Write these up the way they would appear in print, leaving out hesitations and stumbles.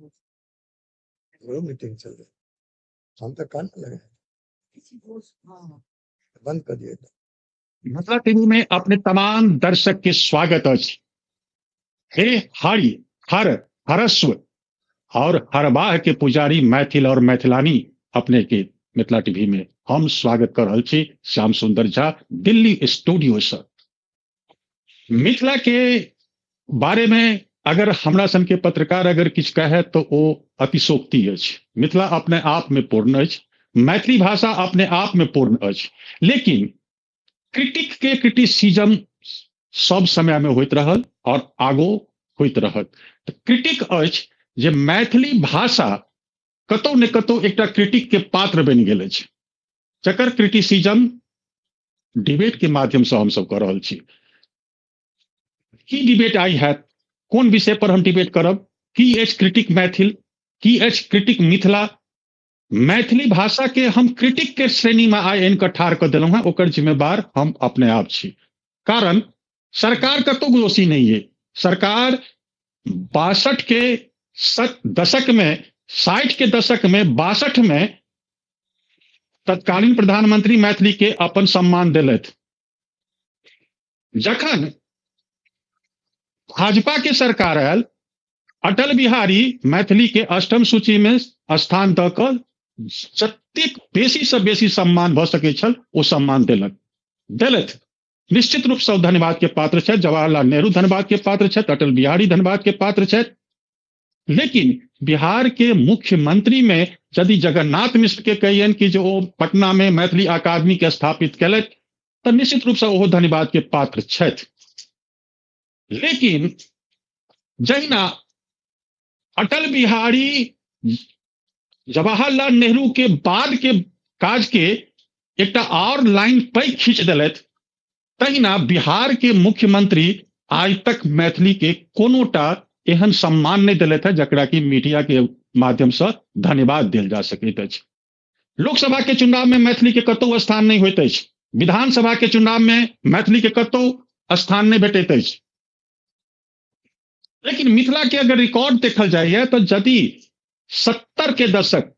वो मीटिंग चल रही, हम तो कान लगे, बंद कर दिए। मिथिला टीवी में अपने तमाम दर्शक के स्वागत अछि। हे हरि हर हरस्व और हरबाह के पुजारी मैथिल और मैथिलानी, अपने के मिथिला टीवी में हम स्वागत कर रहल छी श्याम सुंदर झा दिल्ली स्टूडियो से। मिथिला के बारे में अगर हमरा सन के पत्रकार अगर किछु कहे तो ओ अतिशोक्ति अछि। मिथिला अपने आप में पूर्ण अछि, मैथिली भाषा अपने आप में पूर्ण अछि, लेकिन क्रिटिक के क्रिटिसिज्म सब समय में होइत रहल और आगो होइत रहत। तऽ क्रिटिक अछि जे मैथिली भाषा कतौ ने कतौ एकटा क्रिटिक के पात्र बनि गेल अछि, जकर क्रिटिसिज्म डिबेट के माध्यम से हमसब कऽ रहल छी। की डिबेट I हैत, कोन विषय पर हम डिबेट करब, की अछि क्रिटिक मैथिल, की अछि क्रिटिक मिथिला। मैथिली भाषा के हम क्रिटिक के श्रेणी में आइ आनि कऽ ठाढ़ कऽ देलहुँ हेँ, ओकर जिम्मेदार हम अपने आप छी। कारण सरकार कतौ दोषी नहीं है। सरकार 62 के दशक में, 60 के दशक में, 62 में तत्कालीन प्रधानमंत्री मैथिली के अपन सम्मान देलथि। जखन भाजपा के सरकार आयल, अटल बिहारी मैथिली के अष्टम सूची में स्थान दऽ कऽ जतेक बेसी से बेसी सम्मान भऽ सकै छल ओ सम्मान देलथि। निश्चित रूप से धन्यवाद के पात्र छथि, जवाहरलाल नेहरू धन्यवाद के पात्र छथि, अटल बिहारी धन्यवाद के पात्र छथि। लेकिन बिहार के मुख्यमंत्री में यदि जगन्नाथ मिश्र के कहियन कि जो ओ पटना में मैथिली अकादमी के स्थापित केलथि तऽ निश्चित रूप से ओहो धन्यवाद के पात्र छथि। लेकिन जहिना अटल बिहारी जवाहरलाल नेहरू के बाद के काज के एकटा और लाइन पैघ खींच देलथि, तहिना बिहार के मुख्यमंत्री आइ तक मैथिली के कोनोटा एहन सम्मान नहि देलथि है जकरा कि मीडिया के माध्यम से धन्यवाद देल जा सकैत अछि। लोकसभा के चुनाव में मैथिली के कतौ स्थान नहि होइत अछि, विधानसभा के चुनाव में मैथिली के कतौ स्थान नहि भेटैत अछि। लेकिन मिथिला के अगर रिकॉर्ड देखल जाइए तो यदि 70 के दशक,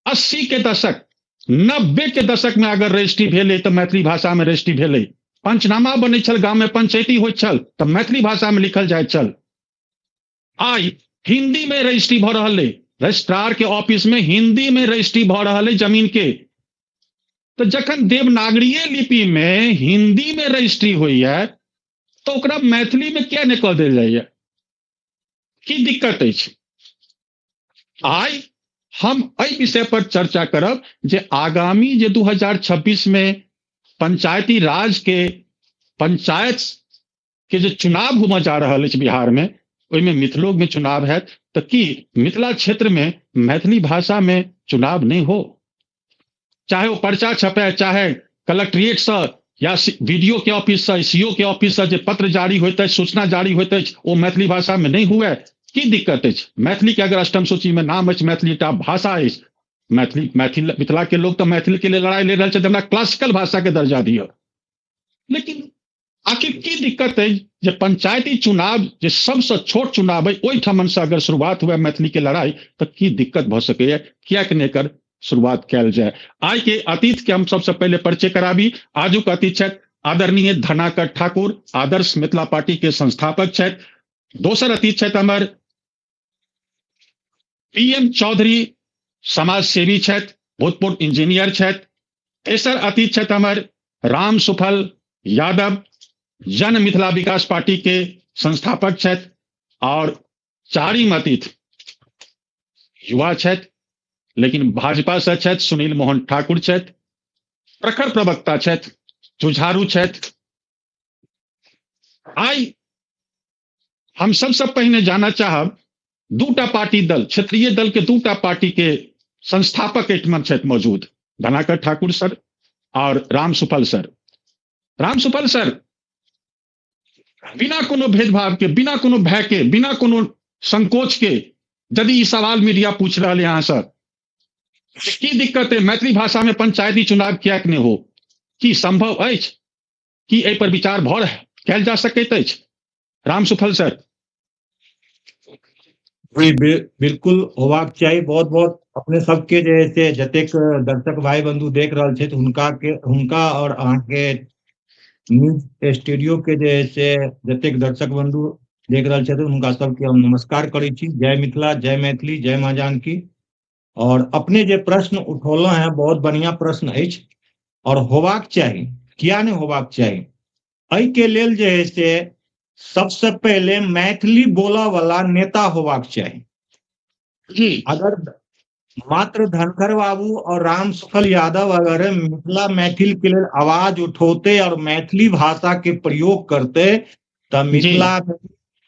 80 के दशक, 90 के दशक में अगर रजिस्ट्री भेलै तऽ मैथिली भाषा में रजिस्ट्री भेलै, पंचनामा बनै छल, गाम में पंचायती होइत छल तऽ मैथिली भाषा में लिखल जाइत छल। आइ हिंदी में रजिस्ट्री भऽ रहल अइ, रजिस्ट्रार के ऑफिस में हिंदी में रजिस्ट्री भऽ रहल अइ जमीन के। तऽ जखन देवनागरीय लिपि में हिंदी में रजिस्ट्री होइए तऽ ओकरा मैथिली में किया नहि कऽ देल जाइए? की दिक्कत अछि? आइ हम एहि विषय पर चर्चा करब जे आगामी जे 2026 में पंचायती राज के पंचायत के जे चुनाव होमय जा रहल अछि बिहार में, ओहिमे मिथिलो में चुनाव हैत, तऽ की मिथिला क्षेत्र में मैथिली भाषा में चुनाव नहीं हो? चाहे वो पर्चा छपे, चाहे कलेक्ट्रेट से या बीडीओ के ऑफिस से, सीओ के ऑफिस से जे पत्र जारी होइत अछि, सूचना जारी होइत अछि, ओ मैथिली भाषा में नहीं हुए, की दिक्कत अछि? मैथिली के अगर अष्टम सूची में नाम अछि, मैथिली एकटा भाषा अछि, मैथिली, मैथिल, मिथिला के लोग तऽ मैथिली के लिए लड़ाई लड़ रहल छथि, हमरा क्लासिकल भाषा के दर्जा दिअ। लेकिन आखिर की दिक्कत है जे पंचायती चुनाव जे सबसे छोट चुनाव है ओहिठाम से अगर शुरुआत हुए मैथिली के लड़ाई तऽ की दिक्कत भऽ सकैए? किएक नहि एकर शुरुआत कयल जाय? आइ के अतीत के हम सबसे पहिले परिचय कराबी। आजुक अतिथि छथि आदरणीय धनाकर ठाकुर, आदर्श मिथिला पार्टी के संस्थापक छथि। दोसर अतिथि छथि हमर पी एम चौधरी, समाज सेवी छथि, भूतपूर्व इंजीनियर छथि। तेसर अतिथि छथि हमर राम सुफल यादव, जन मिथिला विकास पार्टी के संस्थापक छथि। और चारिम अतिथि युवा छथि लेकिन भाजपा से छथि, सुनील मोहन ठाकुर छथि, प्रखर प्रवक्ता छथि, जुझारू छथि। आइ हम सबसे पहिने जानना चाहब, दूटा पार्टी दल, क्षेत्रीय दल के दूटा पार्टी के संस्थापक एहिठाम छथि मौजूद, धनाकर ठाकुर सर और राम सुफल सर। राम सुफल सर, बिना कोनो भेदभाव के, बिना कोनो भय के, बिना कोनो संकोच के यदि ई सवाल मीडिया पूछ रहा है यहाँ सर, की दिक्कत है मैथिली भाषा में पंचायती चुनाव किएक नहि हो? की संभव अछि? की एहि पर विचार भऽ कयल जा सकैत अछि? राम सुफल सर। जी बिल्कुल होबाक चाही। बहुत बहुत अपने सबके जे है से जतेक दर्शक भाई बंधु देख रहल छथि हुनका के, हुनका और अहाँके न्यूज स्टूडियो के जे है से जतेक दर्शक बंधु देख रहल छथि हुनका सबके हम नमस्कार करै छी। जय मिथिला, जय मैथिली, जय माँ जानकी। और अपने जे प्रश्न उठौलहुँ हैं बहुत बढ़िया प्रश्न अछि और होबाक चाही, किया नहि होबाक चाही। एहि के लेल जे है से सबसे पहले मैथिली बोलऽ वाला नेता होबाक चाही। जी। अगर मात्र धनखड़ बाबू और राम सुखल यादव अगर मिथिला मैथिल के लेल आवाज उठौते और मैथिली भाषा के प्रयोग करते तऽ मिथिला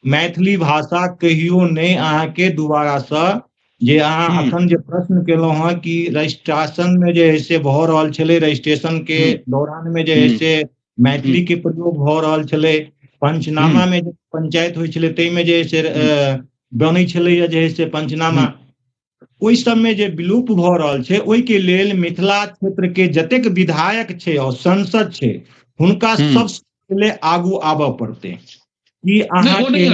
मैथिली भाषा कहियो नहि अहाँके दोबारा से, जे अहाँ अखन जे प्रश्न केलहुँ हँ कि रजिस्ट्रेशन में जे है से भऽ रहल छलै, रजिस्ट्रेशन के दौरान में जे है से मैथिली के प्रयोग भऽ रहल छलै, पंचनामा में जे पंचायत होइ छलै ताहिमे जे है से बनै छलैया जे है से पंचनामा, ओहि सबमे जे विलुप्त भऽ रहल छै ओहिके लेल मिथिला क्षेत्र के जतेक विधायक छै और सांसद छै हुनका सबसँ पहिले आगू आबऽ पड़तै कि अहाँके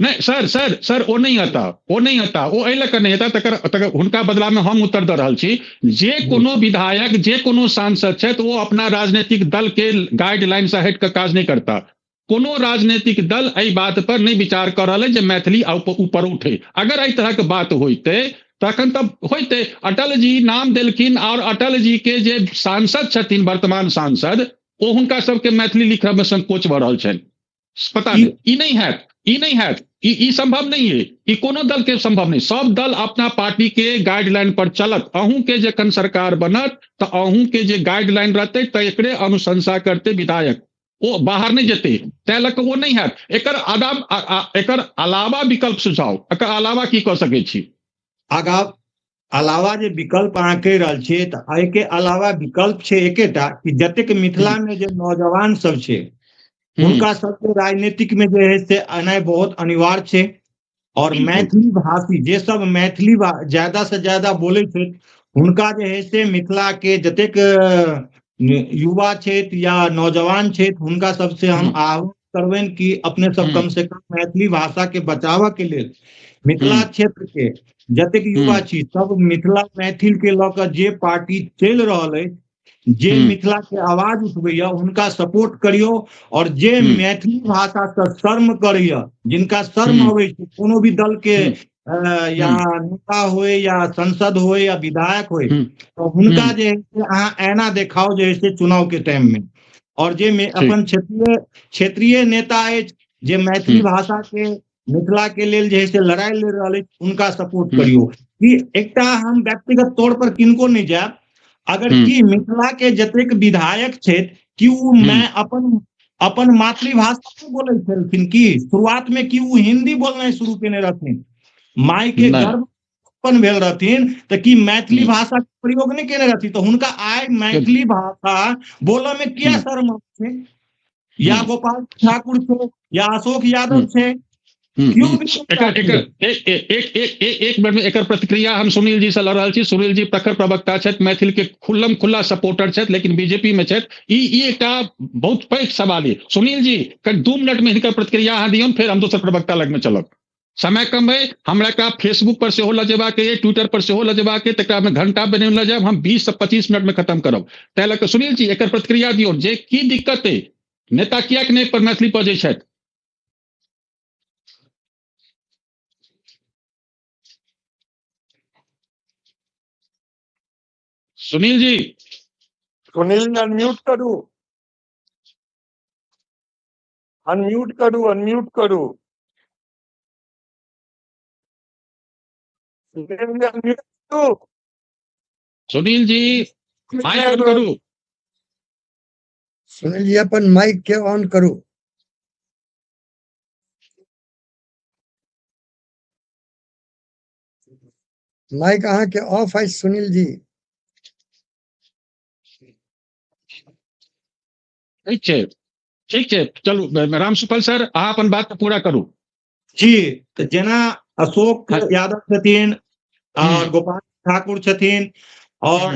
नहि सर सर सर ओ नहि आता, ओ नहि आता, ओ एहि लऽ कऽ नहि आता, तकर हुनका बदला में हम उत्तर दऽ रहल छी। जे कोनो विधायक जे कोनो सांसद छथि ओ अपना राजनीतिक दल के गाइडलाइन से हटि कऽ काज नहि करता। कोनो राजनीतिक दल एहि बात पर नहि विचार कऽ रहल है जे मैथिली ऊपर उठे। अगर एहि तरह के बात होइते तखन तऽ होइते। अटल जी नाम देलखिन और अटल जी के जे सांसद छथिन वर्तमान सांसद ओ हुनका सबके मैथिली लिखऽ में संकोच भऽ रहल छनि। पता नहि, ई नहि हैत, ई नहि हैत, ई संभव नहीं है, ई कोनो दल के संभव नहीं। सब दल अपना पार्टी के गाइडलाइन पर चलत। अहूँ के जखन सरकार बनत तऽ अहूँ के जे गाइडलाइन रहतै तऽ एकरे अनुशंसा करते विधायक, ओ बाहर नहीं जेते, तै लऽ कऽ ओ नहीं हैत। एकर अलावा विकल्प सुझाव, एकर अलावा की कऽ सकै छी? आगा अलावा जे विकल्प अहाँ कहि रहल छियै तऽ एहिके अलावा विकल्प छै एकेटा कि जतेक मिथिला में जे नौजवान सब छै हुनका सबके राजनीतिक में जे है से एनाइ बहुत अनिवार्य छै। और मैथिली भाषी जे सब मैथिली ज्यादा से ज्यादा बोलै छथि हुनका जे है से मिथिला के जतेक युवा छथि या नौजवान छथि हुनका सबसे हम आह्वान करबनि कि अपने सब कम से कम मैथिली भाषा के बचाबऽ के लेल मिथिला क्षेत्र के जतेक युवा छी सब मिथिला मैथिल के लऽ कऽ जे पार्टी चलि रहल अछि, जे मिथिला के आवाज उठबैया हुनका सपोर्ट करियौ। और जे मैथिली भाषा से शर्म करैया, जिनका शर्म अबै छै कोनो भी दल के या नेता होय या सांसद होय या विधायक होय, तो हुनका जे है से अहाँ ऐना देखाओ जे है से चुनाव के टाइम में। और जे अपन क्षेत्रीय नेता अछि जे मैथिली भाषा के मिथिला के लेल जे है से लड़ाई लड़ रहल अछि हुनका सपोर्ट करियौ। कि एकटा हम व्यक्तिगत तौर पर किनको नहीं जायब, अगर की मिथिला के जतेक विधायक छथि कि ओ मैं अपन अपन मातृभाषा नहीं बोलै छलखिन कि शुरुआत में, कि ओ हिंदी बोलनाइ शुरू केने रहथिन, माय के गर्भ उत्पन्न भेल रहथिन तऽ की मैथिली भाषा के प्रयोग नहीं केने रहथिन, तऽ हुनका आइ मैथिली भाषा बोलऽ में किया शर्म अबै छै? या गोपाल ठाकुर छै या अशोक यादव छै, एक मिनट में एकर प्रतिक्रिया हम सुनील जी से लऽ रहल छी। सुनील जी प्रखर प्रवक्ता छथि, मैथिल के खुल्लम खुल्ला सपोर्टर छथि, लेकिन बीजेपी में छथि। ई एकटा बहुत पैघ सवाल है। सुनील जी कनि 2 मिनट में हिनकर प्रतिक्रिया अहाँ दियौन, फेर हम दोसर प्रवक्ता लग में चलब। समय कम है, हमरा का फेसबुक पर सेहो लऽ जेबाक अइ, ट्विटर पर सेहो लऽ जेबाक अइ, तकरा में घंटा बने लऽ जायब, हम 20 से 25 मिनट में खत्म करब। ताहि लऽ कऽ सुनील जी एकर प्रतिक्रिया दियौन जे की दिक्कत है, नेता किएक नहि पर मैथिली बजै छथि? सुनील जी। सुनील जी अनम्यूट करू, अनम्यूट करू, अनम्यूट करू। सुनील जी अनम्यूट करू। सुनील जी माइक ऑन करू। सुनील जी अपन माइक के ऑन करू। माइक अहाँ के ऑफ है सुनील जी। ठीक छै, ठीक छै, चलू रामसुफल सर अहाँ अपन बात पूरा करू। जी, तऽ जेना अशोक यादव छथिन और गोपाल ठाकुर छथिन और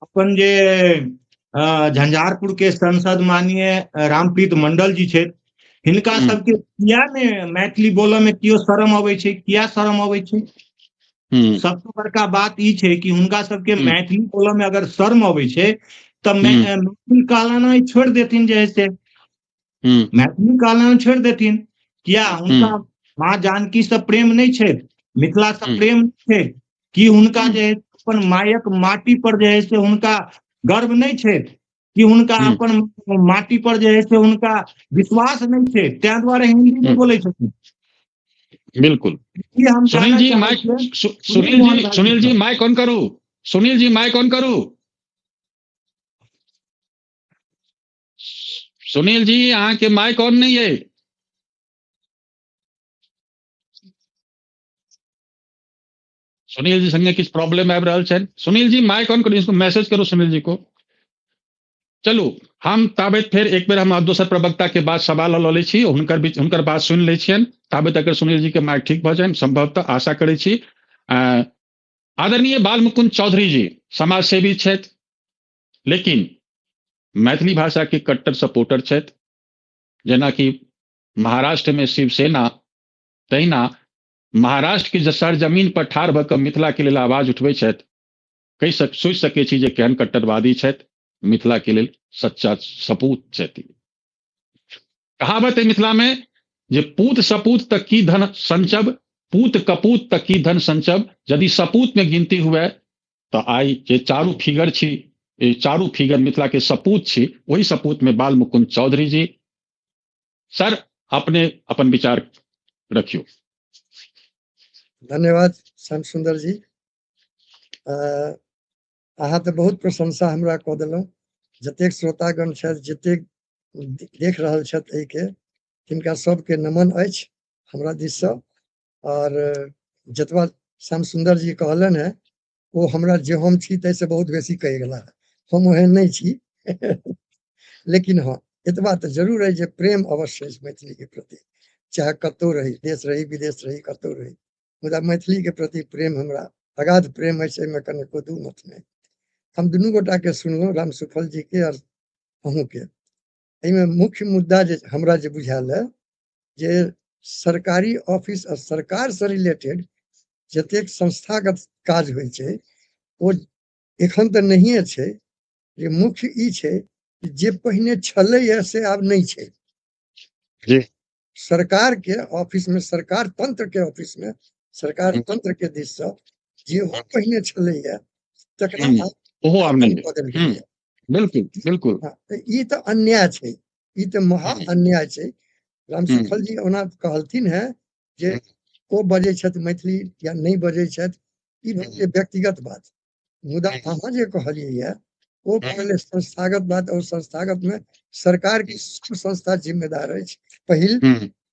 अपन जे झंझारपुर के सांसद माननीय रामप्रीत मंडल जी छथि, हिनका सबके किया ने मैथिली बोलऽ मे केओ शरम अबै छै? किया शरम अबै छै? सबसँ बड़का बात ई छै कि हुनका सबके मैथिली बोलऽ मे अगर शर्म अबै छै तऽ मैथिली कहलाना छोड़ि देथिन, जे है से मैथिली कहलाना छोड़ि देथिन। किया हुनका माँ जानकी से प्रेम नहि छै, मिथिला से प्रेम छै? कि हुनका जे है अपन मायक माटी पर जे है से हुनका गर्व नहि छै? कि हुनका अपन माटी पर जे है से हुनका विश्वास नहि छै, ताहि दुआरे हिंदी नहि बोलै छथिन? बिल्कुल। हम Sunil ji mike, Sunil ji, Sunil ji mike on करू, सुनील जी माइक ऑन करू। सुनील जी अहाँके माइक ऑन नहीं है। सुनील जी संगे किछु प्रॉब्लम आबि रहल छनि। सुनील जी माइक ऑन करू, इसको मैसेज करू सुनील जी को। चलू हम ताबत फेर एक बेर हम दोसर प्रवक्ता के बात सवाल लऽ लै छी, हुनकर बीच हुनकर बात सुनि लै छियनि। ताबत अगर सुनील जी के माइक ठीक भऽ जानि संभवतः आशा करै छी। आदरणीय बालमुकुंद चौधरी जी समाजसेवी छथि, लेकिन मैथिली भाषा के कट्टर सपोर्टर छथि। जेनाकि महाराष्ट्र में शिवसेना, तहिना महाराष्ट्र के सरजमीन पर ठाढ़ भऽ कऽ मिथिला के लेल आवाज उठबै छथि। कहि सक सोचि सकै छी जे केहन कट्टरवादी छथि, मिथिला के लेल सच्चा सपूत छथि। कहावत है मिथिला में जे पूत सपूत तक की धन संचब, पूत कपूत तक की धन संचब। यदि सपूत में गिनती हुए तो आई जे चारू फिगर छी, ई चारू फिगर मिथिला के सपूत छी, वही सपूत में बाल मुकुंद चौधरी जी। सर अपने अपन विचार रखियो। धन्यवाद श्याम सुंदर जी। अहाँ तऽ बहुत प्रशंसा हमरा कऽ देलहुँ। जतेक श्रोतागण छथि, जतेक देख रहल छथि एहिके, तिनका सबके नमन अछि हमरा दिससँ। और जतबा श्याम सुंदर जी कहलनि हेँ ओ हमरा जे हम छी ताहिसँ बहुत बेसी कहि गेला, हम ओहन नहि छी। लेकिन हँ एतबा तऽ जरूर अछि जे प्रेम अवश्य अछि मैथिली के प्रति, चाहे कतहु रही, देश रही विदेश रही कतहु रही, मुदा मैथिली के प्रति प्रेम हमरा अगाध प्रेम अछि, एहिमे कनिको दू मत नहि। हम दुनू गोटा के सुनलहुँ, राम सुफल जी के और अहूँ के। एहिमे मुख्य मुद्दा जे हमरा जे बुझायल है जे सरकारी ऑफिस और सरकार से रिलेटेड जतेक संस्थागत काज होइ छै ओ एखन तऽ नहिए छै। जे मुख्य ई छै जे पहिने छलैया से आब नहि छै। जी। सरकार के ऑफिस में, सरकार तंत्र के ऑफिस में, सरकार तंत्र के दिस से जे हो पहिने छलैया तकरा ओहो आब नहि। कऽ देल गेलैया। बिल्कुल बिल्कुल। हँ, तऽ ई तऽ अन्याय छै, ई तऽ महा अन्याय छै। रामसुफल जी ओना कहलथिन हेँ जे ओ बजै छथि मैथिली या नहि बजै छथि, ई भऽ गेलै व्यक्तिगत बात। मुदा अहाँ जे कहलियै ये ओ भऽ गेलै संस्थागत बात, और संस्थागत में सरकार की सब संस्था जिम्मेदार अछि। पहिल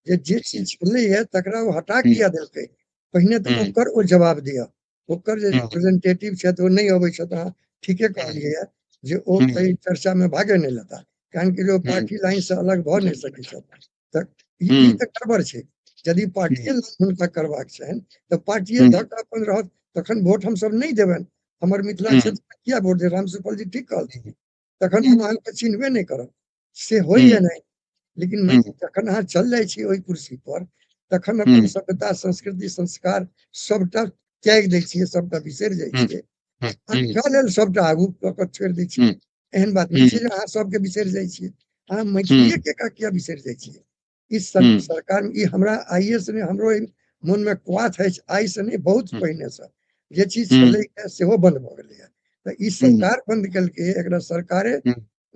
जे जे चीज छलैया तकरा ओ हटा किया देलकै, पहिने तऽ ओकर ओ जवाब दिअ। ओकर जे रिप्रेजेंटेटिव छथि ओ नहि अबै छथि। अहाँ ठीके कहलियै ये जे ओ एहि चर्चा में भागे नहि लेता, कारण कि ओ पार्टी लाइन से अलग भऽ नहि सकै छथि। तऽ ई तऽ गड़बड़ छै। यदि पार्टीए लाइन हुनका करबाक छनि तऽ पार्टीए धऽ कऽ अपन रहत, तखन वोट हमसब नहि देबनि। हमर मिथिला क्षेत्र में किया वोट देब? रामसुफल जी ठीक कहलथिन, तखन हम अहाँके चिन्हबे नहि करब, से होइए नहि। लेकिन जखन अहाँ चल जाइ छी ओहि कुर्सी पर, तखन अपन सभ्यता संस्कृति संस्कार सबटा त्यागि दै छियै, सबटा बिसरि जाइ छियै, अनका लेल सबटा आगू कऽ कऽ छोड़ि दै छियै। एहन बात नहि छै जे अहाँ सबके बिसरि जाइ छियै, अहाँ मैथिलीए के किया बिसरि जाइ छियै? ई सरकार, ई हमरा आइए से नहि, हमरो मन में क्वाथ अछि आइ से नहि, बहुत पहिने से जे चीज छलै सेहो बंद भऽ गेलैया। तऽ ई सरकार बंद केलकै, एकरा सरकारे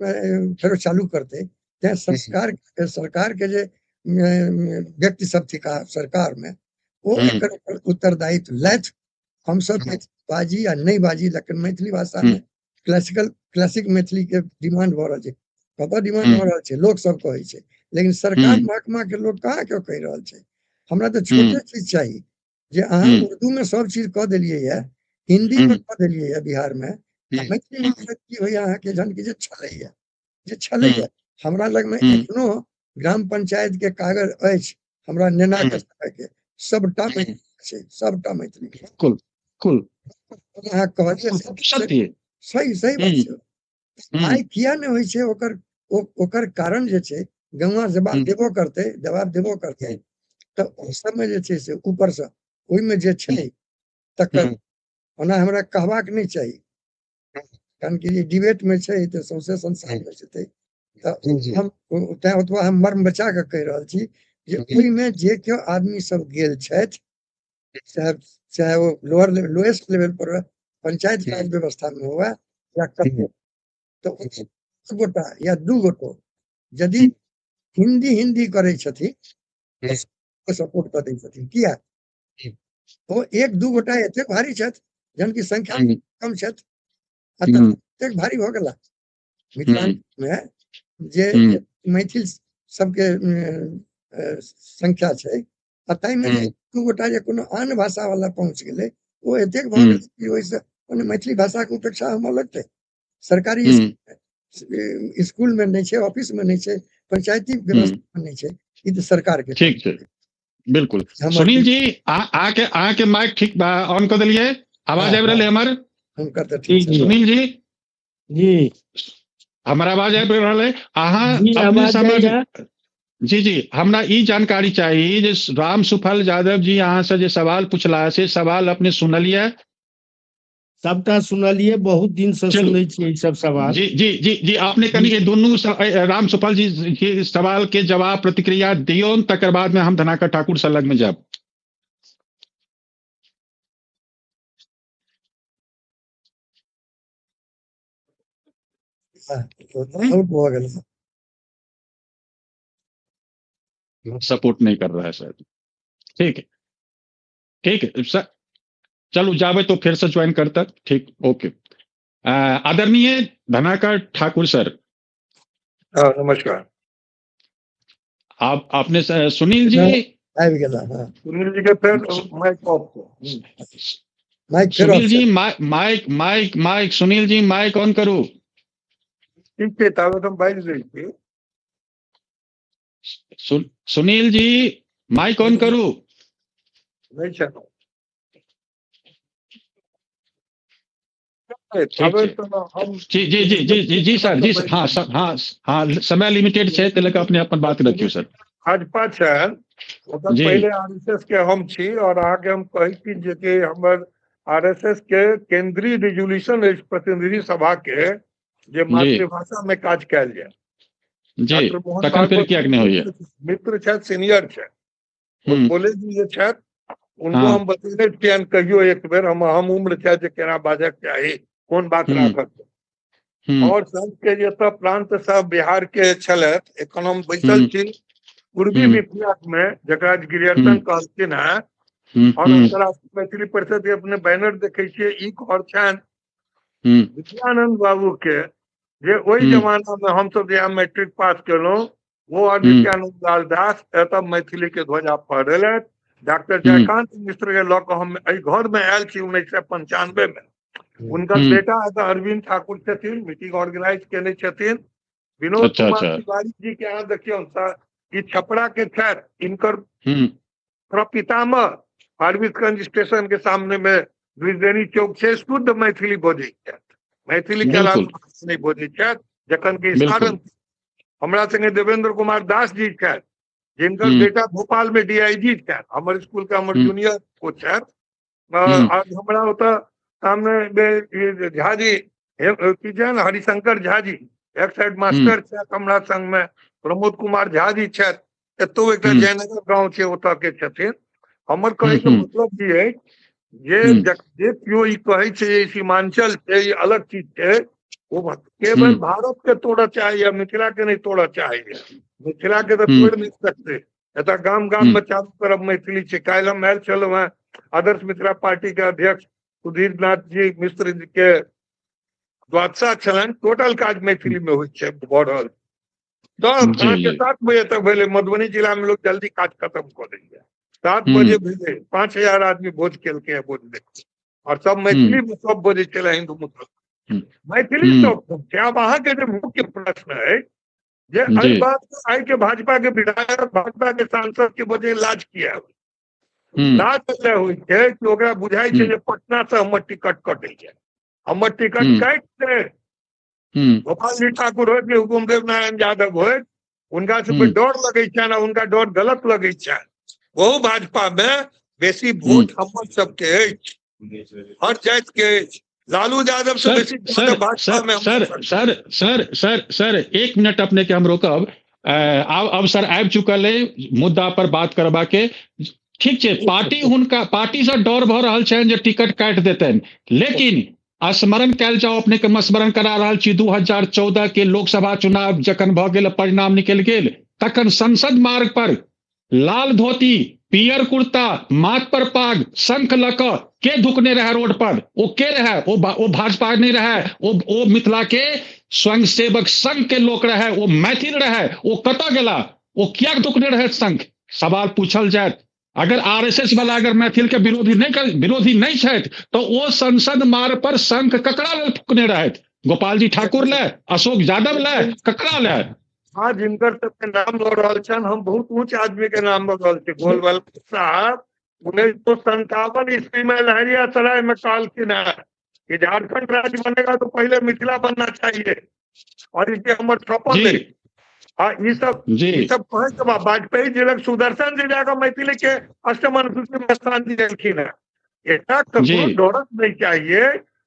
फेरो चालू करतै। तैं संस्कार सरकार के जे व्यक्ति सब थिका सरकार में, ओ एकर उत्तरदायित्व लैथ। हमसब बाजी या नहि बाजी, लेकिन मैथिली भाषा में क्लासिकल क्लासिक मैथिली के डिमांड भऽ रहल छै। कतऽ डिमांड भऽ रहल छै? लोक सब कहै छै, लेकिन सरकार महकमा के लोक कहाँ केओ कहि रहल छै? हमरा तऽ छोटे चीज चाही जे अहाँ उर्दू में सब चीज कऽ देलियै ये, हिंदी में कऽ देलियै ये बिहार में, मैथिली में की होइया अहाँके? जहन कि जे छलैया, जे छलैया हमरा लग में एखनो ग्राम पंचायत के कागज अछि, हमरा नेना के समय के सबटा मैथिली छै, सबटा मैथिली। बिल्कुल बिल्कुल। अहाँ कहलियै सत्य, सही सही बात छै। आइ किया नहि होइ छै? ओकर ओकर कारण जे छै गौवा जवाब देबो करतै, जवाब देबो करतै, तऽ ओहि सबमे जे छै से ऊपरसँ ओहिमे जे छै तकर ओना हमरा कहबाक नहि चाही, कारण कि डिबेट मे छै तऽ सौंसे संसारमे जेतै, तऽ हम तैं ओतबा हम मर्म बचा कऽ कहि रहल छी जे ओहिमे जे केओ आदमी सब गेल छथि, चाहे ओ लोअर लोएस्ट लेवल पर पंचायत राज व्यवस्था में हुए या कतौ, तऽ एक गोटा या दू गोटो यदि हिंदी हिंदी करै छथिन सपोर्ट कऽ दै छथिन। किया? ओ एक दू गोटा एतेक भारी छथि जहन कि संख्या कम छथि, आ एतेक भारी भऽ गेला मिथिलांचल मे जे मैथिल सबके संख्या छै, आ ताहिमे दू गोटा जे कोनो आन भाषा वाला पहुँच गेलै ओ एतेक भऽ गेलै कि ओहिसँ मने मैथिली भाषाके उपेक्षा होमऽ लगतै। सरकारी स्कूल में नहि छै, ऑफिस में नहि छै, पंचायती व्यवस्था में नहि छै, ई तऽ सरकार के। ठीक छै, बिल्कुल। सुनील जी, अहाँके माइक ठीक ऑन कऽ देलियै? आवाज आबि रहल है हमर? हुनकर तऽ ठीक छै। सुनील जी जी, हमर आवाज आबि रहल है? अहाँ अपने समझ जी जी, हमरा ई जानकारी चाही जे राम सुफल यादव जी अहाँ से जे सवाल पूछला से सवाल अपने सुनलियै? सबटा सुनलियै, बहुत दिन से सुनै छियै ई सब सवाल। जी जी जी जी, आपने कनि ये दुनू राम सुफल जी के सवाल के जवाब प्रतिक्रिया दियौ, तकर बाद में हम धनाकर ठाकुर से लग में जायब। भऽ गेल। सपोर्ट नहीं कर रहा है सर। ठीक है, ठीक है सर, चलू जाबे तो फिर से ज्वाइन करता। ठीक, ओके। आदरणीय धनाकर ठाकुर सर, नमस्कार। आप आपने सुनील जी आबि गेला। हाँ, सुनील जी के फिर mic off, mic Sunil ji mic mic mic Sunil ji mic on करू। ठीक छै, ताबत हम बाजि दै छी। सुनील जी माइक ऑन करू। नहि छै। जी जी जी जी जी जी सर जी, हाँ सर, हाँ हाँ, समय लिमिटेड छै तै लऽ अपने अपन बात रखियौ सर। भाजपा छनि ओकर पहिले आरएसएस के हम छी, और अहाँके हम कहै छी जे कि हमर आरएसएस के केंद्रीय रिजोल्यूशन अछि प्रतिनिधि सभा के जे मातृभाषा में काज कयल जाय। जी, तखन फेर किएक नहि होइया? मित्र छथि, सीनियर छथि, बोले जी जे छथि उनको हम बतेने छियनि कहियो एक बेर, हम उम्र छथि जे केना बाजक चाही, कोन बात राखक। और सबके जतऽ प्रांत सब बिहार के छलथि, एखन हम बैसल छी पूर्वी मिथिला में जकरा ग्रियर्सन कहलखिन हेँ, और अंतरराष्ट्रीय मैथिली परिषद के अपने बैनर देखे छियै, ई घर छनि विद्यानंद बाबू के, जे ओहि जमाना में हमसब जहिया मैट्रिक पास केलहुँ वो और नित्यानंद लाल दास एतऽ मैथिली के ध्वजा फहरेलथि। डॉक्टर जयकांत मिश्र के लऽ कऽ हम एहि घर में आयल छी 1995 में। हुनकर बेटा एतऽ अरविंद ठाकुर छथिन, मीटिंग ऑर्गेनाइज केने छथिन। विनोद कुमार तिवारी जी के अहाँ देखियौ सर, ई छपरा के छथि, इनकर प्रपितामह फारबिसगंज स्टेशन के सामने में द्विवेदी चौक छै, शुद्ध मैथिली बजै छथि, मैथिली के अलावा नहि बजै छथि, जखन कि सारण हमरा संगे देवेंद्र कुमार दास जी छथि, जिनकर बेटा भोपाल में डीआईजी छथि, हमर स्कूल के हमर जूनियर ओ छथि। और हमरा ओतऽ सामने झा जी की छनि, हरिशंकर झा जी एक साइड मास्टर छथि, हमरा संग में प्रमोद कुमार झा जी छथि, एतौ एकटा जयनगर गाँव छै ओतऽ के छथिन। हमर कहैके मतलब ई अछि जे जे केओ ई कहै छै जे सीमांचल छै, ई अलग चीज छै, ओ केवल भारत के तोड़ऽ चाहैया, मिथिला के नहि तोड़ऽ चाहैया। मिथिला के तऽ तोड़ि नहि सकतै, एतऽ गाम गाम में चारू तरफ मैथिली छै। काल्हि हम आयल छलहुँ हेँ आदर्श मिथिला पार्टी के अध्यक्ष सुधीर नाथ जी मिश्र जी के द्वादशा छलनि, टोटल काज मैथिली में होइ छै भऽ रहल। तऽ अहाँके 7 बजे तक भेलै, मधुबनी जिला में लोक जल्दी काज खत्म कऽ दैया। 7 बजे भेलै, 5000 आदमी भोज केलकै है, भोज देखै, और सब मैथिली में सब बजै छलै, हिन्दू मुसलमान मैथिली सब छै। आब अहाँके जे मुख्य प्रश्न अछि जे एहि बात आइ के भाजपा के विधायक, भाजपा के सांसद के बजै लाज किया होइ? लाज एतऽ होइ छै कि ओकरा बुझाइ छै जे पटना से हमर टिकट कटै छै, हमर टिकट काटि दे। गोपाल जी ठाकुर होय कि हुकुमदेव नारायण यादव होय, हुनका सबके डर लगै छनि आ हुनका डर गलत लगै छनि। ओहो भाजपा मे बेसी वोट हमर सबके अछि, हर जाति के अछि। लालू यादव से बेसी भाजपा में। Sir sir sir sir sir एक मिनट अपने के हम रोकब। आब अवसर आबि चुकल है मुद्दा पर बात करबा के। ठीक छै, पार्टी हुनका पार्टी से डर भऽ रहल छनि जे टिकट काटि देतनि, लेकिन स्मरण कयल जाओ, अपने के स्मरण करा रहल छी 2014 के लोकसभा चुनाव जखन भऽ गेल, परिणाम निकलि गेल, तखन संसद मार्ग पर लाल धोती, पियर कुर्ता, माथ पर पाग, शंख लऽ कऽ के धुकने रहे रोड पर? ओ के रहे? ओ भाजपा नहीं रहे, ओ मिथिला के स्वयंसेवक संघ के लोक रहे, ओ मैथिल रहे। ओ कतऽ गेला? ओ किया धुकने रहे शंख? सवाल पूछल जायत। अगर आरएसएस वाला अगर मैथिल के विरोधी नहीं छथि तो ओ संसद मार्ग पर शंख ककरा लेल फूकने रहथि? गोपाल जी ठाकुर ले, अशोक यादव ले, ककरा ले? हाँ, जिनकर सबके नाम लऽ रहल छनि, हम बहुत ऊंच आदमी के नाम लऽ रहल छी। गोलवलकर साहब 1957 ईस्वी में लहरियासराय में कहलखिन है कि झारखंड राज्य बनेगा तो पहले मिथिला बनना चाहिए, और इसे हमर छपल है। हाँ, ई सब ई सब कहे के बाद वाजपेयी जी लग सुदर्शन जी जाकर मैथिली के अष्टम अनुसूची में स्थान दिलखिन है। एकरा ककरो डरक नहीं चाहिए।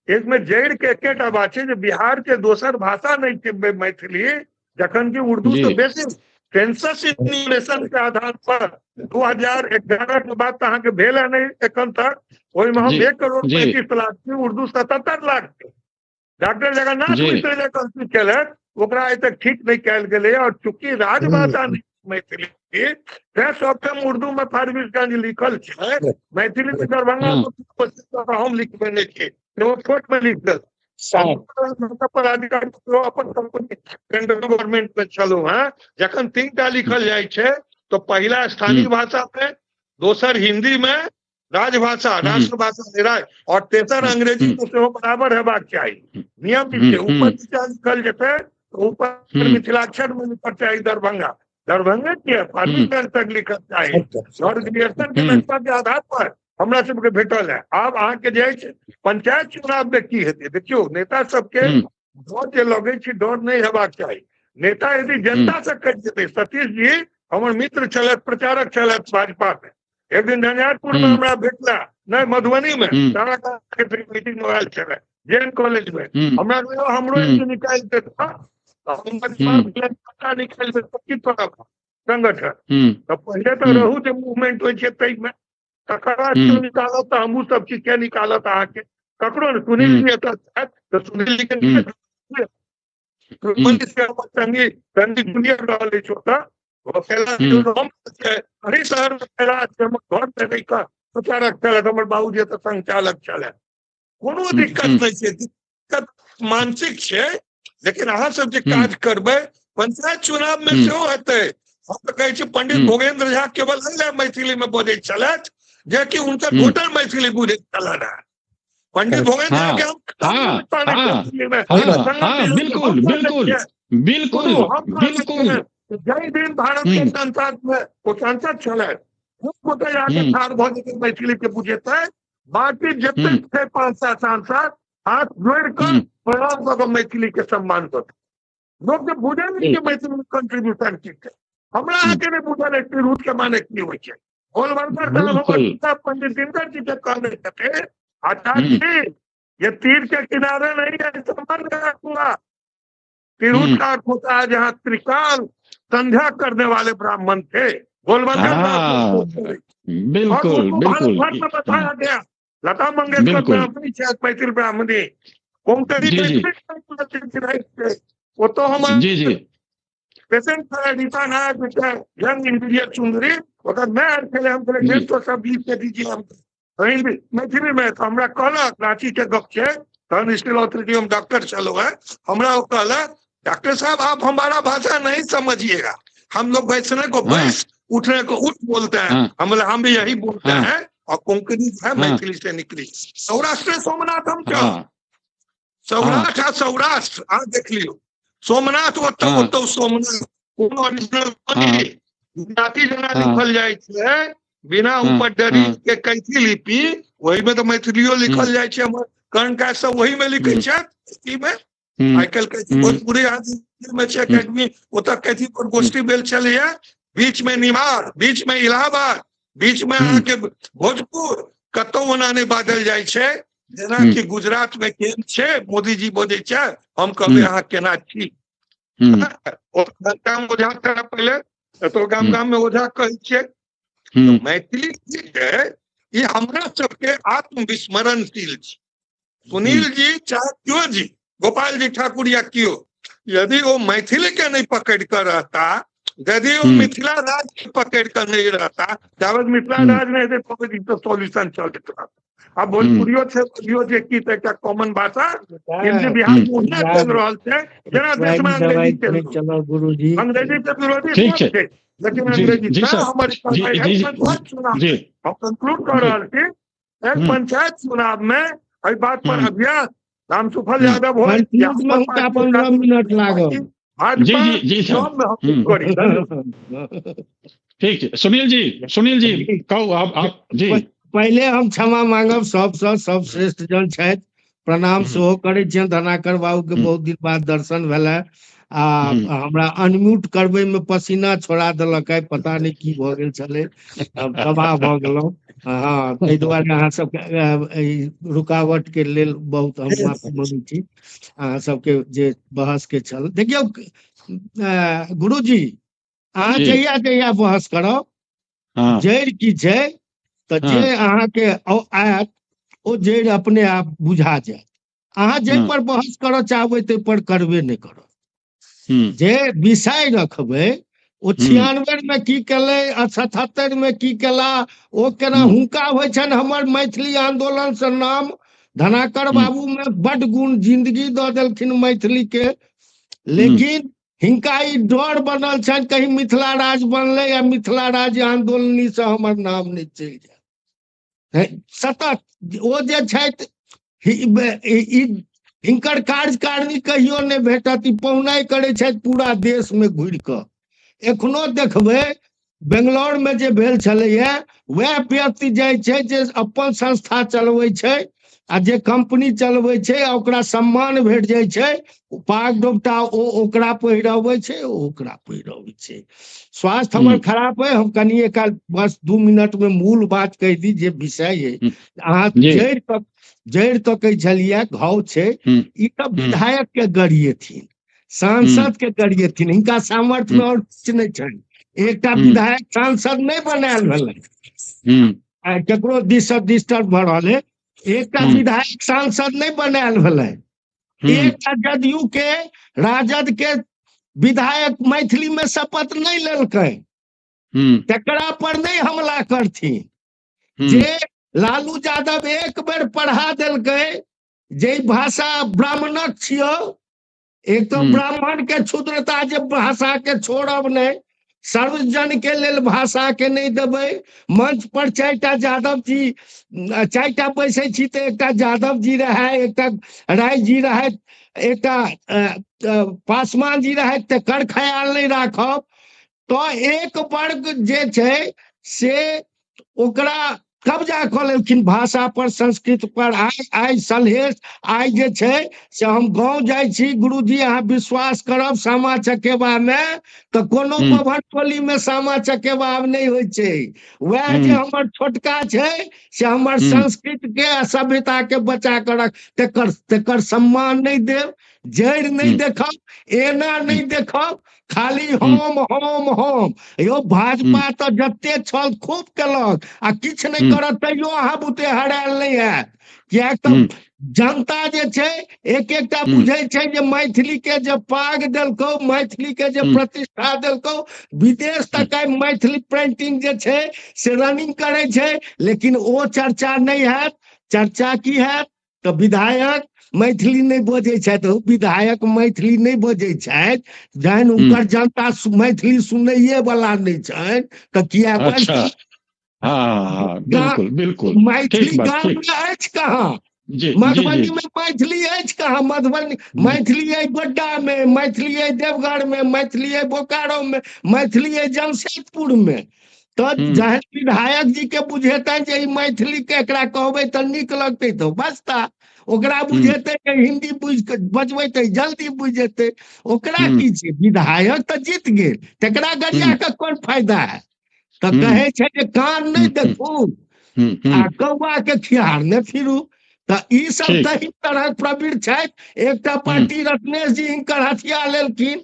इसमें जड़ के एकेटा बात छै जे बिहार के दोसर भाषा नहीं छै मैथिली, जखन कि उर्दू तो बेसी सेंसस इन्यूमरेशन के आधार पर 2011 के बाद तऽ अहाँके भेल है नहीं एखन तक, ओहिमे हम 1 करोड़ 35 लाख छी, उर्दू 77 लाख छै। डॉक्टर जगन्नाथ मिश्र जे गलती केलथि ओकरा आइ तक ठीक नहीं कयल गेलै, और चूंकि राजभाषा नहीं मैथिली, तें सबठाम उर्दू में फारबिसगंज लिखल छै, मैथिली में दरभंगा हम लिखबे नहि छी, छोट में लिख देल। पदाधिकारी अपन कंपनी सेंट्रल गवर्नमेंट में छलहुँ हेँ, जखन 3टा लिखल जाइ छै तो पहिला स्थानीय भाषा में, दोसर हिंदी में राजभाषा राष्ट्रभाषा निराय, और तेसर अंग्रेजी तो सेहो बराबर हेबाक चाही। नियम छै, ऊपर नीचा लिखल जेतै तो ऊपर मिथिलाक्षर में लिखल चाही दरभंगा, दरभंगे के फारबिसगंज तक लिखल चाही। और ग्रियर्सन के नक्शा के आधार पर हमरा सबके भेटल है। आब अहाँके जे अछि पंचायत चुनाव में की हेतै, देखियौ नेता सबके डर जे लगै छै डर नहि हेबाक चाही। नेता यदि जनता से कटि जेतै, सतीश जी हमर मित्र छलथि, प्रचारक छलथि भाजपा में, एक दिन झंझारपुर में हमरा भेटला, नहीं मधुबनी में सारा मीटिंग में आयल छलै जेएन कॉलेज में, हमरा हमरो एक दिन निकालि देता निकालि देता संगठन। तऽ पहिले तऽ रहू जे मूवमेंट होइ छै ताहिमे, तकर बाद निकालत तऽ हमहूँ सब चीज के निकालत अहाँके, ककरो ने। सुनील जी एतऽ छथि तऽ सुनील जी के संगी संगी जूनियर रहल अछि ओतऽ, हरी शहर में कैलाश छै, हमर घर में रहि कऽ प्रचारक छलथि, हमर बाबूजी एतऽ संचालक छलथि। कोनो दिक्कत नहि छै, दिक्कत मानसिक छै, लेकिन अहाँ सब जे काज करबै पंचायत चुनाव में सेहो हेतै। हम तऽ कहै छी पंडित भोगेंद्र झा केवल एहि लए मैथिली में बजै छलथि जेकि हुनकर वोटर मैथिली बुझैत छलनि हेँ। पंडित भोगेंद्र झा के हम बिल्कुल बिल्कुल बिल्कुल बिल्कुल जाहि दिन भारत के संसद में ओ सांसद छलथि, गोटे जाके ठाढ़ भऽ जेतै मैथिली के बुझेतै, बाकी जतेक छै 5-7 सांसद हाथ जोड़ि कऽ प्रणाम कऽ कऽ मैथिली के सम्मान करतै। लोक के बुझै नहि छै मैथिली में कंट्रीब्यूशन की छै। हमरा अहाँके नहि बुझल है तिरहुत के माने की होइ छै। गोलवलकर साहब हमर पंडित दिनकर जी के कहने छथिन, आचार्य जी ये तीर के किनारे नहीं है, समझ गया हुआ तिरहुत का अर्थ होता है जहाँ त्रिकाल संध्या करने वाले ब्राह्मण थे। गोलवलकर बिल्कुल बिल्कुल में बताया गया। लता मंगेशकर ब्राह्मणी छथि, मैथिल ब्राह्मणी, कोंकणी वो तो हम जी जी पेशेंट रीता नायक यंग इंजीनियर सुंदरी, ओकर मैं छलै, हम कहलियै 150 सब लिख के दीजिए हम हिंदी मैथिली में। तऽ हमरा कहलक, राँची के गप छै, तहन स्टील ऑथोरिटी हम डॉक्टर छलहुँ हेँ, हमरा ओ कहलक डॉक्टर साहब आप हमारा भाषा नहीं समझिएगा, हम लोग बैठने को बैस, उठने को उठ बोलते हैं। हम बोले हम भी यही बोलते हैं, और कोंकणी है मैथिली से निकली। सौराष्ट्र सोमनाथ हम सौराष्ट्र आ सौराष्ट्र अहाँ देख लियौ, सोमनाथ ओतऽ ओतऽ सोमनाथ, कोनो ओरिजिनल गुजराती जेना लिखल जाइ छै बिना ऊपर डरी के कैथी लिपि, ओहिमे तऽ मैथिलियो लिखल जाइ छै। हमर कर्ण काज सब ओहिमे लिखै छथि, में आइ काल्हि कहै छै भोजपुरी आदमी में छै एकेडमी, ओतऽ कथी पर गोष्ठी भेल छलैया, बीच में निमार, बीच में इलाहाबाद, बीच में अहाँके भोजपुर, कतौ ओना नहि बाजल जाइ छै जेनाकि गुजरात में केन्द्र छै, मोदी जी बजै छै, हम कहबै अहाँ केना छी। गाम ओझा पहिले एतो गाम गाम में ओझा कहै छियै। मैथिली जे छै ई हमरा सबके आत्मविस्मरणशील छै। सुनील जी चाहे क्यों जी, गोपाल जी ठाकुर या क्यों, यदि वो मैथिली के नहीं पकड़ कर रहता, यदि वो मिथिला राज के पकड़ कर नहीं रहता, जाबे मिथिला राज नहीं हेतै तो सॉल्यूशन चलैत रहत। आब भोजपुरियो छै, बजियो जे की तऽ एकटा कॉमन भाषा बिहार में ओहिना चलि रहल छै जेना देश में अंग्रेजी चलि रहल, अंग्रेजी के विरोधी सब छै, लेकिन अंग्रेजी हमर चुनाव हम कंक्लूड कऽ रहल छी। एक पंचायत चुनाव में एहि बात पर अभ्यास रामसुफल यादव हो, 15 मिनट लागल। जी जी ठीक है। सुनील जी, सुनील जी कहू आप जी। पहिले हम क्षमा मांगब सबसँ, सब श्रेष्ठ जन छथि, प्रणाम सेहो करै छियनि। धनाकर बाबू के बहुत दिन बाद दर्शन भेलै आ हमरा अनम्यूट करबै में पसीना छोड़ा देलक, पता नहि की भऽ गेल छलै, हम तबाह भऽ गेलहुँ। हाँ, ताहि दुआरे अहाँ सबके रुकावट के लेल बहुत हम माफी मांगै छी अहाँ सबके जे बहस के छल। देखियौ गुरुजी, अहाँ जहिया जहिया बहस करब, जड़ि की छै तऽ जे अहाँके आयत ओ जड़ि अपने आप बुझा जायत। अहाँ जाहि पर बहस करऽ चाहबै ताहि पर करबे नहि करब। जे विषय रखबै ओ 96 में की केलै आ 77 में की केला, ओ केना हुनका होइ छनि हमर मैथिली आंदोलन से नाम। धनाकर बाबू में बड गुण जिंदगी दऽ देलखिन मैथिली के, लेकिन हिनका ई डर बनल छनि कहीं मिथिला राज बनलै या मिथिला राज्य आंदोलनी से हमर नाम नहि चलि जाय। सतत ओ जे छथि हिनकर कार्यकारिणी कहियो नहि भेटत। ई पहुनाइ करै छथि पूरा देश में घुरि कऽ। एखनो देखबै बेंगलोर में जे भेल छलैया, वएह व्यक्ति जाइ छै जे अपन संस्था चलबै छै आ जे कंपनी चलबै छै आ ओकरा सम्मान भेट जाइ छै, पाग डोपटा ओ ओकरा पहिरबै छै, ओ ओकरा पहिरबै छै। स्वास्थ्य हमर खराब है, हम कनिए काल बस 2 मिनट में मूल बात कहि दी जे विषय है। अहाँ जड़ि तकै छलियै, घाव छै, ई तऽ विधायक के गरिएथिन, सांसद के गरिएथिन, हिनका सामर्थ्य में और किछु नहि छनि। एकटा विधायक सांसद नहि बनायल भेलै, केकरो दिस डिस्टर्ब भऽ रहल है। एकटा विधायक सांसद नहि बनायल भेलै, एकटा जदयू के राजद के विधायक मैथिली में शपथ नहि लेलकै, तकरा पर नहि हमला करथिन। जे लालू यादव एक बेर पढ़ा देलकै जे भाषा ब्राह्मणक छियौ, एक तो ब्राह्मण के क्षुद्रता जे भाषा के छोड़ब नहि, सर्वजन के लेल भाषा के नहि देबै। मंच पर 4टा यादव जी, 4टा बैसै छी तऽ एकटा यादव जी रहै, एकटा राय जी रहै, एकटा पासवान जी रहै, तकर ख्याल नहि राखब तऽ एक वर्ग जे छै से ओकरा कब्जा कऽ लेलखिन भाषा पर, संस्कृत पर। आइ आइ सलहेश आइ जे छै से हम गाँव जाइ छी गुरुजी, अहाँ विश्वास करब सामा चकेबा मे तऽ कोनो बभन टोली मे सामा चकेबा आब नहि होइ छै। वएह जे हमर छोटका छै से हमर संस्कृत के आ सभ्यता के बचा कऽ रख, तेकर तेकर सम्मान नहि देब, जड़ि नहि देखब, एना नहि देखब, खाली हम हम हम। यौ भाजपा तऽ जते छल खूब केलक आ किछु नहि करत तैयो अहाँ बुते हरायल नहि हैत, किएक तऽ जनता जे छै एक एकटा बुझै छै जे मैथिली के जे पाग देलकौ, मैथिली के जे प्रतिष्ठा देलकौ, विदेश तक आइ मैथिली प्रिंटिंग जे छै से रनिंग करै छै। लेकिन ओ चर्चा नहि हैत। चर्चा की हैत तऽ विधायक मैथिली नहि बजै छथि, विधायक मैथिली नहि बजै छथि, जहन हुनकर जनता मैथिली सुनैये वाला नहि छनि तऽ किया बजतै? बिल्कुल बिल्कुल। मैथिली गाम में अछि कहाँ? मधुबनी में मैथिली अछि कहाँ? मधुबनी मैथिली अइ गोड्डा में, मैथिली अइ देवघर में, मैथिली अइ बोकारो में, मैथिली अइ जमशेदपुर में। तऽ जहन विधायक जी के बुझेतनि जे ई मैथिली के एकरा कहबै तऽ नीक लगतै तऽ बजता, ओकरा बुझेतै जे हिन्दी बुझि कऽ बजबै तऽ जल्दी बुझि जेतै। ओकरा की छै, विधायक तऽ जीत गेल, तकरा गरिया कऽ कोन फायदा है? तऽ कहै छै जे कान नहि देखू आ कौआ के खिहारने फिरू। तऽ ई सब तही तरहक प्रवीण छथि। एकटा पार्टी रत्नेश जी हिनकर हथिया लेलखिन,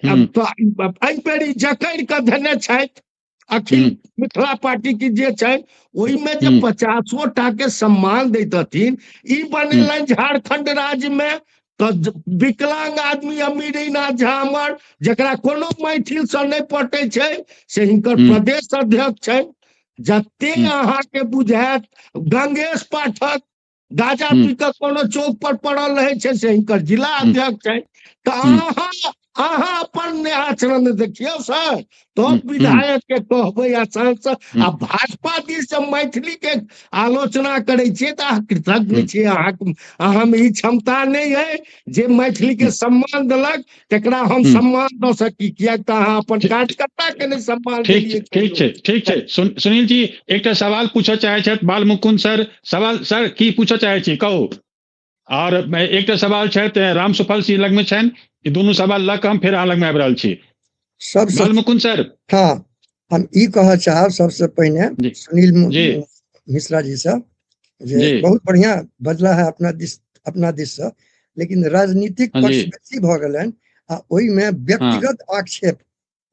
एहि बेर जकड़ि कऽ धेने छथि अखिल मिथिला पार्टी की जे छै, ओहिमे जे 50 टा के सम्मान दैतथिन। ई बनेलनि झारखंड राज्य में तऽ विकलांग आदमी अमीरीनाथ झा अमर, जकरा कोनो मैथिल से नहि पटै छै, से हिनकर प्रदेश अध्यक्ष छै। जते अहाँके बुझायत, गंगेश पाठक गाजा पी कऽ कोनो चौक पर पड़ल रहै छै, से हिनकर जिला अध्यक्ष छै। तऽ अहाँ अपन आचरण देखियौ सर, तब विधायक के कहबै आ सांसद आ भाजपा दिस जब मैथिली के आलोचना करै छियै तऽ अहाँ कृतज्ञ छियै। अहाँमे ई क्षमता नहि है जे मैथिली के सम्मान देलक तकरा हम सम्मान दऽ सकी, कियाक तऽ अहाँ अपन कार्यकर्ता के नहि सम्मान देलियै। ठीक छै, ठीक छै। सुनील जी एकटा सवाल पूछऽ चाहै छथि बाल मुकुंद सर। सवाल सर की पूछऽ चाहै छी, कहू। और एकटा सवाल छथि राम सुफल सिंह लगमे छनि, ई दुनू सवाल लऽ कऽ हम फेर अहाँ लगमे आबि रहल छी। सबसे बालमुकुंद सर। हाँ, हम ई कहऽ चाहब सबसे पहिने सुनील मिश्रा जी से जे बहुत बढ़िया बजला है अपना दिस से, लेकिन राजनीतिक पक्ष बेसी भऽ गेलनि आ ओहिमे व्यक्तिगत आक्षेप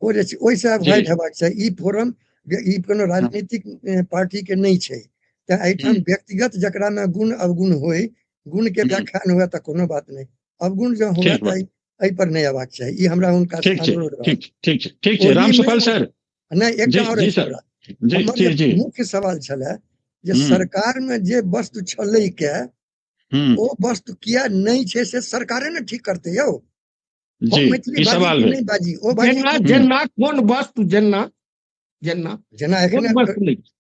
ओ जे छै ओहिसँ अवॉइड हेबाक चाही। ई फोरम ई कोनो राजनीतिक पार्टी के नहि छै, तऽ एहिठाम व्यक्तिगत जकरा में गुण अवगुण होय, गुण के व्याख्यान हुए तऽ कोनो बात नहि, अवगुण जँ हुए तऽ एहि पर नहि अयबाक चाही। ई हमरा हुनका अनुरोध रहल। ठीक छै, ठीक छै। रामसुफल सर। नहि, एकटा आओर हमर मुख्य सवाल छलै जे सरकार में जे वस्तु छलै के ओ वस्तु किया नहि छै से सरकारे ने ठीक करतै यौ। मैथिली सवाल नहि बाजी ओ जेना कोन वस्तु, जेना जेना जेना एखन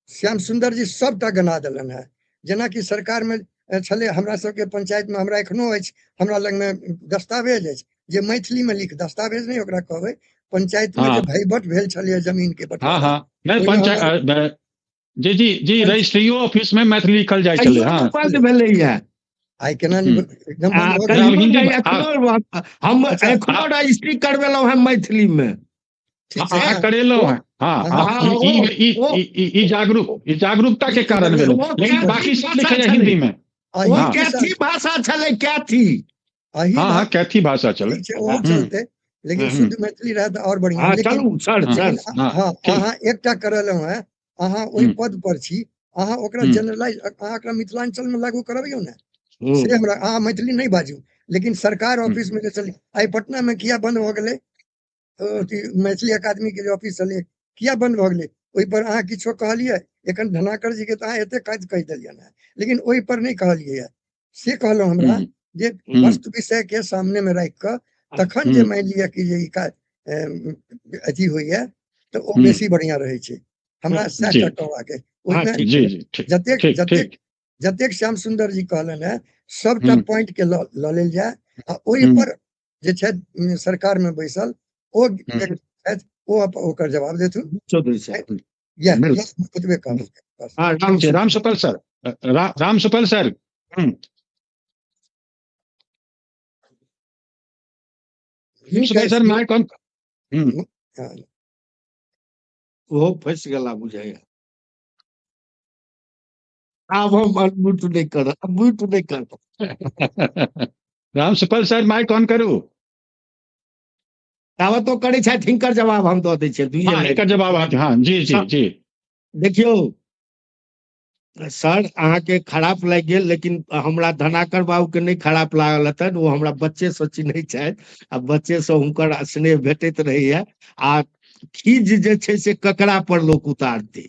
श्याम सुंदर जी सबटा गना देलनि हेँ, जेनाकि सरकार में छलै हमरा सबके पंचायत में, हमरा एखनो अछि, हमरा लग में दस्तावेज अछि जे मैथिली में लिख, दस्तावेज नहि ओकरा कहबै, पंचायत में जे भैबट भेल छलै जमीन के बंटवारा। नहीं पंचायत जी जी जी रजिस्ट्रियो ऑफिस में मैथिली लिखल जाइ छलै। हाँ, बंद भेलैया आइ केना एकदम हम एखनो रजिस्ट्री करबेलहुँ हेँ मैथिली में। करेलहुँ हेँ। हाँ, ई जागरूकता के कारण भेल, लेकिन बाकी सब लिखल जाय हिंदी में। कैथी भाषा छलै, कैथी। हाँ हाँ, कैथी भाषा छलै, ओ चलते, लेकिन शुद्ध मैथिली रहत तऽ और बढ़िया। चलू सर सर। हाँ, अहाँ एकटा करेलहुँ हेँ, अहाँ ओहि पद पर छी, अहाँ ओकरा जनरलाइज, अहाँ ओकरा मिथिलांचल में लागू करबियौ ने, से हमरा अहाँ मैथिली नहि बाजू, लेकिन सरकार ऑफिस में जे चली, आइ पटना में किया बंद भऽ गेलै मैथिली अकादमी के जे ऑफिस छलै, किया बंद भऽ गेलै? ओहि पर अहाँ किछो कहलियै? एखन धनाकर जी के तऽ अहाँ एते काज कहि देलियनि हेँ, लेकिन ओहि पर नहि कहलियै हे। से कहलहुँ हमरा जे वस्तु विषय के सामने में राखि कऽ तखन जे मानि लिअ कि जे ई काज अथी होइया तऽ ओ बेसी बढ़िया रहै छै। हमरा सएह कहबाक अछि। ओहिमे जतेक जतेक जतेक श्याम सुंदर जी कहलनि हेँ सबटा पॉइंट के लऽ लेल जाय आ ओहि पर जे छथि सरकार में बैसल ओ ओ ओकर जवाब देथुन। चौधरी साहब इएह ओतबे कहब। राम सुफल सर, राम सुफल सर। Sir mic on. ओहो फँसि गेला बुझाइया। आब हम अनम्यूट नहि करब, म्यूट नहि करब। राम सुफल सर माइक ऑन करू। तावत ओ करै छथि, हिनकर जवाब हम दऽ दै छियै। हाँ, हिनकर जवाब। हाँ जी जी जी। देखियौ सर, अहाँके खराब लागि गेल, लेकिन हमरा धनाकर बाबू के नहि खराब लागल हेतनि। ओ हमरा बच्चे से चिन्है छथि आ बच्चे से हुनकर स्नेह भेटैत रहैया। आ खीज जे छै से ककरा पर लोक उतारतै,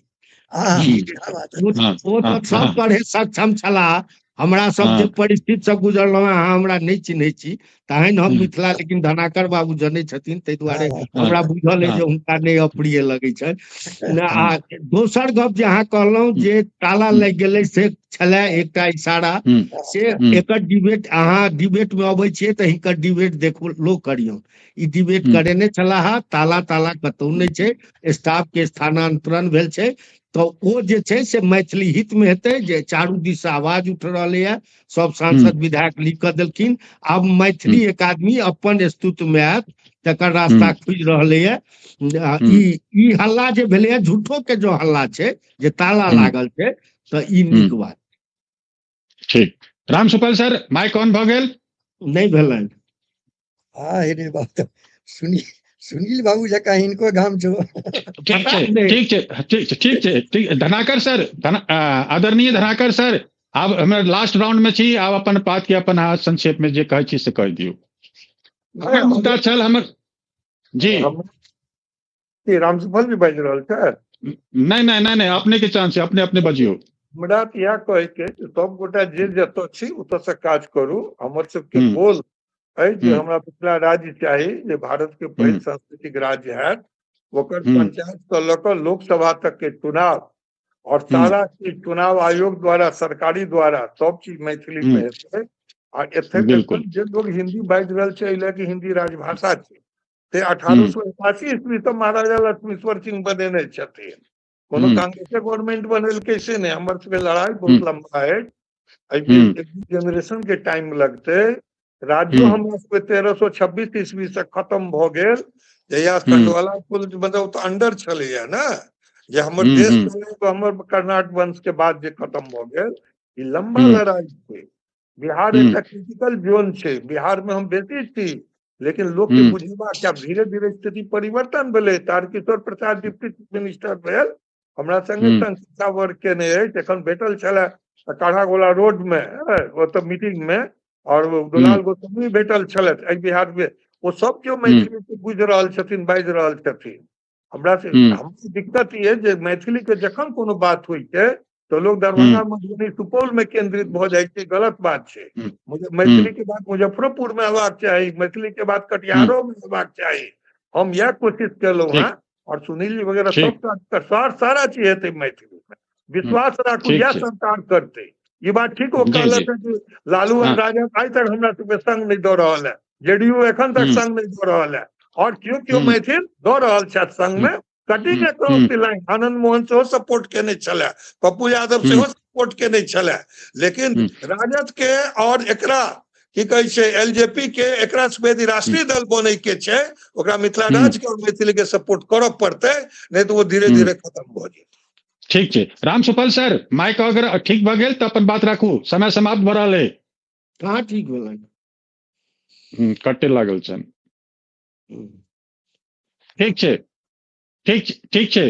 ओ तऽ सब पढ़े सक्षम छलाह। हमरा सब जे परिस्थिति से गुजरलहुँ, अहाँ हमरा नहि चिन्है छी तहन हम मिथिला, लेकिन धनाकर बाबू जनै छथिन, ताहि दुआरे हमरा बुझल अइ जे हुनका नहि अप्रिय लगै छनि। आ दोसर गप जे अहाँ कहलहुँ जे ताला लागि गेलै, से छलै एकटा इशारा। से एकर डिबेट, अहाँ डिबेट मे अबै छियै तऽ हिनकर डिबेट देखू, लोक करियौ। ई डिबेट करेने छलाह। ताला ताला कतहु नहि छै, स्टाफ के स्थानांतरण भेल छै। तऽ ओ जे छै से मैथिली हित मे हेतै। जे चारू दिस से आवाज उठ रहलैए, सब सांसद विधायक लिख कऽ देलखिन, आब मैथिली अकादमी अपन स्तुति मे आयत, तकर रास्ता खुजि रहलैए। ई हल्ला जे भेलैए, झूठो के जो हल्ला छै जे ताला लागल छै, तऽ ई नीक बात। ठीक। राम सुपल सर, माइक ऑन भऽ गेल? नहि भेलनि। हाँ रे बात सुनील बाबू जकाँ हिनको गाम छौ। ठीक छै, ठीक छै, ठीक छै, ठीक छै, ठीक। धनाकर सर, आदरणीय धनाकर सर, आब हमरा लास्ट राउंड में छी, आब अपन बात के अपन हाथ संक्षेप में जे कहै छी से कहि दियौ। मुद्दा छल हमर जी। रामसुफल जी बाजि रहल छै? नहि नहि नहि नहि, अपने के चांस छै, अपने अपने बजियौ। हमरा तऽ इएह कहैके सब गोटा जे जतऽ छी ओतऽ से काज करू। हमर सबके गोल अछि जे हमरा मिथिला राज्य चाही, जे भारत के पहिल सांस्कृतिक राज्य हैत, ओकर पंचायत से लऽ कऽ लोकसभा तक के चुनाव और सारा चीज चुनाव आयोग द्वारा, सरकारी द्वारा सब चीज मैथिली में हेतै। आ एते जे लोग हिन्दी बाजि रहल छै, एहि लए कि हिन्दी राजभाषा छै, से 1881 ईस्वी तऽ महाराजा लक्ष्मीश्वर सिंह बनेने छथिन, कोनो कांग्रेसे गवर्नमेंट बनेलकै से नहि। हमर सबके लड़ाई बहुत लंबा अछि, एहि जेनरेशन के टाइम लगतै। राज्यो हमरा सबके 1326 ईस्वी से खत्म भऽ गेल, जहिया खंडवाला कुल मतलब तऽ अंडर छलैया ने, जे हमर देश हमर कर्नाटक वंश के बाद जे खत्म भऽ गेल। ई लंबा लड़ाई छै। बिहार एकटा क्रिटिकल जोन छै, बिहार में हम बेसी छी, लेकिन लोक के बुझेबाक आब धीरे धीरे स्थिति परिवर्तन भेलै। Tarkishore Prasad deputy chief minister भेल, हमरा संगे संग शिक्षा वर्ग केने अछि, एखन भेटल छलै काढ़ागोला रोड में ओतऽ मीटिंग में, और दुलाल गोस्वामी भेटल छलथि एहि बिहार में। ओ सब केओ मैथिली के बुझि रहल छथिन, बाजि रहल छथिन। हमरा से दिक्कत ई है जे मैथिली के जखन कोनो बात होइ छै तऽ लोग दरभंगा, मधुबनी, सुपौल में केंद्रित भऽ जाइ छै। गलत बात छै। मैथिली के बात मुजफ्फरोपुर में हेबाक चाही, मैथिली के बात कटिहारो में हेबाक चाही। हम इएह कोशिश केलहुँ हेँ, और सुनील जी वगैरह सब सारा चीज हेतै मैथिली में। विश्वास राखू, इएह सरकार करतै। ई बात ठीक ओ कहलक कि लालू और राजद आइ तक हमरा सबके संग नहि दऽ रहल है, जेडीयू एखन तक संग नहि दऽ रहल है, और केओ केओ मैथिल दऽ रहल छथि संग में। Cutting across the line Anand Mohan सेहो सपोर्ट केने छलै, पप्पू यादव सेहो सपोर्ट केने छलै, लेकिन राजद के और एकरा की कहै छै एलजेपी के, एकरा यदि राष्ट्रीय दल बनै के छै, ओकरा मिथिला राज्य के और मैथिली के सपोर्ट करऽ पड़तै, नहि तऽ ओ धीरे धीरे खत्म भऽ जेतै। ठीक छै। राम सुपल सर, माइक अगर ठीक भऽ गेल तऽ अपन बात राखू, समय समाप्त भऽ रहल है। कहाँ ठीक भेलै? कटे लागल छनि। ठीक छै, ठीक ठीक छै।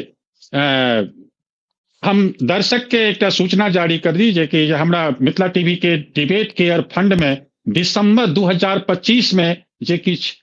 हम दर्शक के एकटा सूचना जारी कर दी जे कि हमरा मिथिला टीवी के डिबेट केयर फंड में दिसंबर 2025 में जे किछु